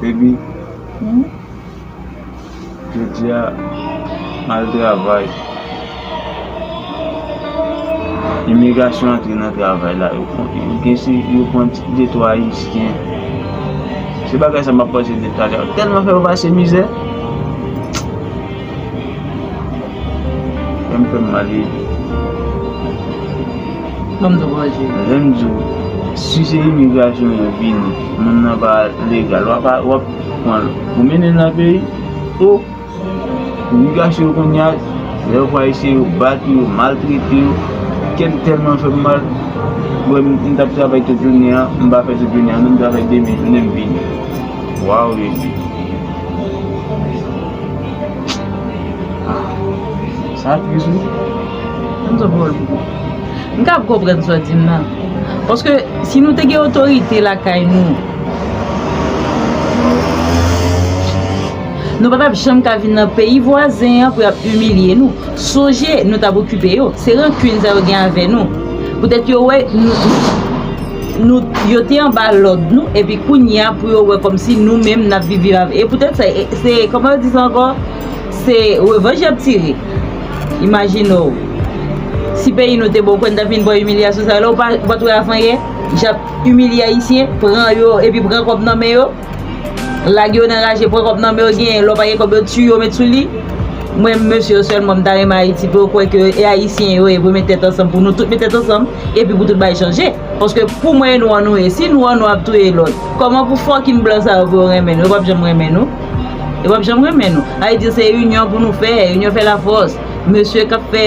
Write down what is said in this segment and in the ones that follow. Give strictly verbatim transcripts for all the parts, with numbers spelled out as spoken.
Baby, jodi a, m al travay. Imigrasyon antre nan travay la, yo pran, yo gen se, yo pran de twa Ayisyen. Se bagay sa m ap panse de talè. Tèlman fè yo pase mizè. Fè m fè m mal wi. Kòm tou manje. Lè m di w, si se imigrasyon yo vini, moun nan pa legal, w ap, w ap pran l pou mennen l nan peyi. O, imigrasyon yo kounye a, lè yo pran Ayisyen, yo bat yo, yo maltrete yo. Kè m tèlman fè m mal. Mwen, m, m t ap travay tout jounen an, m pa fè tout jounen an, non, m travay demi jounen, m vini. Waw, baby. Sa tris wi. M sot pou ou. M ka ap konprann sa w di m nan. Paske si nou te gen otorite lakay nou, nou pa t ap janm ka vin nan peyi vwazen an pou y ap imilye nou. Sonje, nou t ap okipe yo. Se rankin sa yo gen avè nou. Poutèt yo wè nou, nou, yo te anba lòd nou, epi kounye a pou yo wè kòmsi nou menm n ap viv, viv avè. E poutèt sa, e, se, kòman yo di sa ankò? Se revanj y ap tire. Imajine w, si peyi nou te bon, ou kwè n t ap vin pran imilyasyon sa yo la, ou pa, ou pa t wè avanyè, jan y ap imilye Ayisyen, pran yo, epi pran kòb nan men yo, lage yo nan raje, pran kòb nan men yo, genyen, lè w pa gen kòb, yo tiye yo, met sou li. Mwen, mesye yo sèlman, m ta renmen Ayiti pou yo kwè ke e Ayisyen yo ye, pou yo met tèt ansanm, pou nou tout met tèt ansanm, epi pou tout bagay chanje. Paske pou mwen, e nou an nou ye. Si nou an nou ap touye lòt, kòman pou fucking blan sa yo pou yo renmen nou? Yo p ap janm renmen nou. Yo p ap janm renmen nou. Sa vle di se inyon pou nou fè, inyon fè lafòs. Mesye k ap fè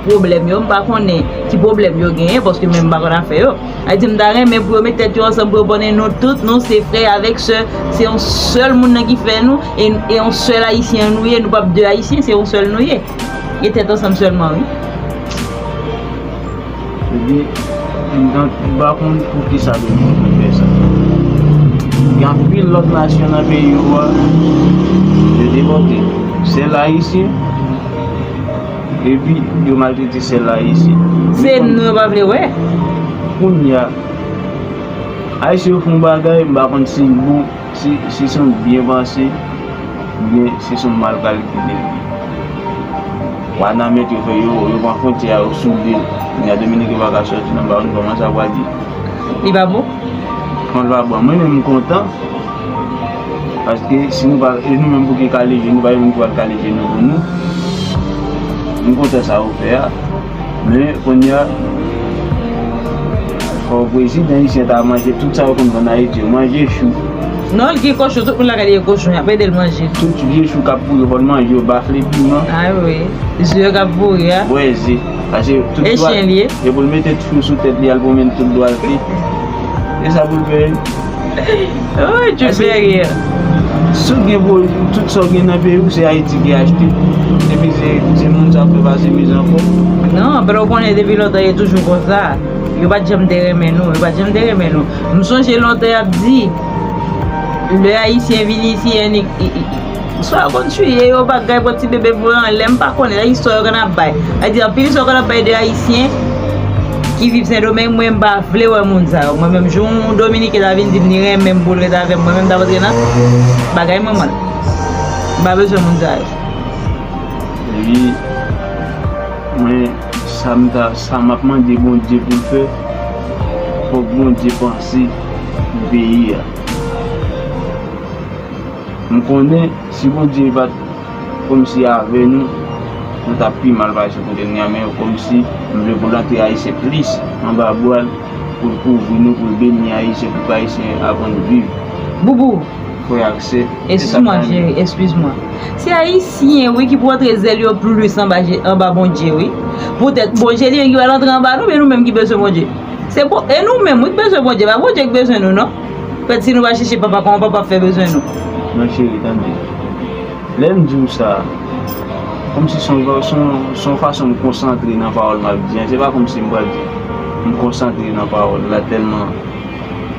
pwoblèm yo, m pa konnen ki pwoblèm yo genyen, paske menm m pa konn afè yo. Sa vle di m ta renmen pou yo met tèt yo ansanm, pou yo konnen nou tout, nou se frè avèk sè, se yon sèl moun nan ki fè nou, e, e yon sèl Ayisyen nou ye, nou p ap de Ayisyen, se yon sèl nou ye. E tèt ansanm sèlman, wi. Epi, m pa konn poukisa yo fè sa. Gen anpil lòt nasyon nan peyi yo a, yo depòte. Sèl Ayisyen, epi yo maltrete sèl Ayisyen. Se nou yo pa vle wè. Kounye a, Ayisyen yo fè yon bagay, m pa konn si l bon, si, si se yon byen panse, oubyen si se yon mal kalkile. Wanament yo fè yo, yo pran fwontyè a, yo soude l. Kounye a Dominiken pa ka sòti nan bawon, kòman sa pral ye? Li pa bon? Kòman l pa bon? Mwen menm m kontan. Paske si nou pa, e nou menm pou ki kale je nou, pa gen moun ki pral kale je nou pou nou. M kontan sa yo fè a. Men, kounye a, fò prezidan ayisyen ta manje tout sa yo konn vann Ayiti yo. Manje chou. Non, li gen kochon, tout moun lakay li gen kochon, y ap ede l manje. Tout vye chou k ap pouri, fò l manje yo, bafle piman. A wi, zye k ap pouri a. Bwè ze. Paske tout dwa, e pou l mete chou sou tèt li, al pwomennen tout dwa l te. E sa pou l fè. Oh, tu fais rire. Si w gen pou, tout sa w gen nan peyi w, se Ayiti ki achte. Epi se, se moun sa ap fè pase mizè ankò. Non, men ou konnen depi lontan yo toujou konsa. Yo pa t janm te renmen nou, yo pa t janm te renmen nou. M sonje lontan y ap di, lè Ayisyen vin isi, annik, i, i, swa yo konn tiye yo, bagay, pran ti bebe voye anlè, m pa konnen, nan istwa yo konn ap bay. Sa di, anpil istwa yo konn ap bay de Ayisyen ki viv Sendomeng, mwen m pa vle wè moun sa yo. Mwen menm, jou yon Dominiken ta vin di m li renmen m pou l ret avè m, mwen menm m t ap antre nan bagay mwen, mwen. M pa bezwen moun sa yo. Epi, mwen, sa m ta, sa m ap mande Bondye pou l fè, fòk Bondye panse pou peyi a. M konnen si Bondye pa t kòmsi avè nou, nou t ap pi mal pase kote n ye a, men kòmsi m vle pou l antre Ayisyen plis anba bra l, pou l kouvri nou, pou l beni Ayisyen, pou Ayisyen aprann viv. Boubou, frè ak sè, se sa k ta rive. Excuse-moi, chérie, excuse-moi. Se Ayisyen, wi, ki pou antre zèl yo plis anba, anba Bondye, wi. Poutèt Bondye li menm ki pral antre anba nou, men nou menm ki bezwen Bondye. Se bon, e nou menm, wi, k bezwen Bondye, pa Bondye k bezwen nou, non. Pèt, si nou pa chèche papa, kòman papa ap fè bezwen nou? Non, cheri, tande. Lè m di w sa, kòmsi se yon, se yon, se yon fason m konsantre nan pawòl m ap di an. Se pa kòmsi m pral di, m konsantre nan pawòl la tèlman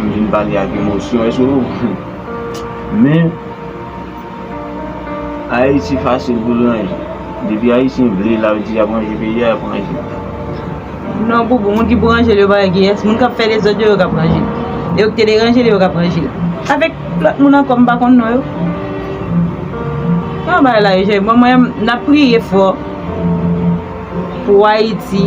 m vin pale ak emosyon. Èske w konprann? Men, Ayiti fasil pou l ranje. Depi Ayisyen vle, l ap di y ap ranje peyi a, y ap ranje. Non, Boubou, moun ki pou ranje l yo pa gen kiyès. Moun k ap fè dezòd yo, yo k ap ranje l. Yo k te deranje l, yo k ap ranje l. Avèk lòt moun ankò, m pa konn non yo. Nan bagay la, yo, mwen, mwen, n ap priye fò pou Ayiti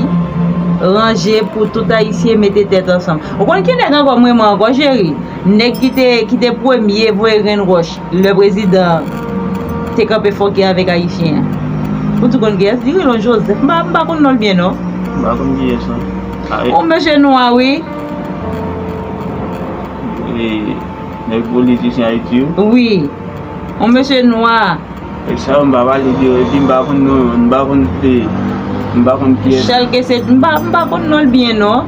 ranje, pou tout Ayisyen mete tèt ansanm. Ou konn ki nèg ankò m renmen ankò, cheri? Nèg ki te, ki te premye voye grenn wòch lè prezidan te kanpe fòkè avèk Ayisyen an. Ou tou konn kiyès? Li rele yon Joseph. M pa, m pa konn non l byen, non. M pa konn kiyès, non. Ah, e- Yon mesye nwa, wi. E, nèg politisyen Ayiti yo? Wi. Yon mesye nwa. E sa yo, m pa pale de yo, epi m pa konn non, m pa konn, e, m pa konn kiyès. Chal ke se, m pa, m pa konn non l byen, non.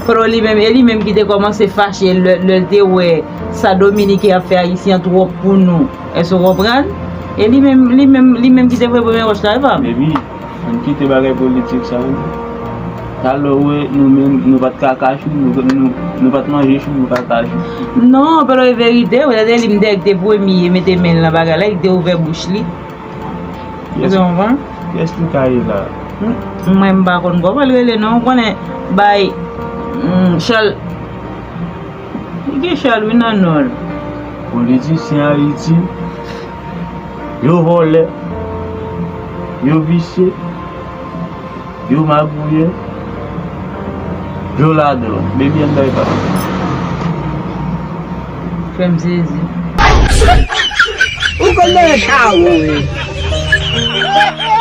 Pero li menm, e li menm ki te kòmanse fache lè, lè l te wè sa Dominiken ap fè Ayisyen an twòp pou nou. Èske w konprann? E li menm, li menm, li menm ki te voye premye wòch la, wi pa m? Epi, ann kite bagay politik sa, wi. Talè w wè, nou menm, nou pa t ka kachou, nou, nou, nou pa t manje chou, nou ka kachou. Non, pero e verite, wi, se li m te, te premye mete men l nan bagay la, li te ouvè bouch li. Ou konprann? Kiyès ki ka ye la? M-, mwen, m pa konn kòman l rele, non. Ou konnen, bay, mm, Chal, li gen Chal, wi, nan non l. Politisyen Ayiti, yo vòlè, yo visye, yo magouyè, yo ladròn. Baby, ann bay pa. Fè m sezi. Ou konn nan chawon, wi.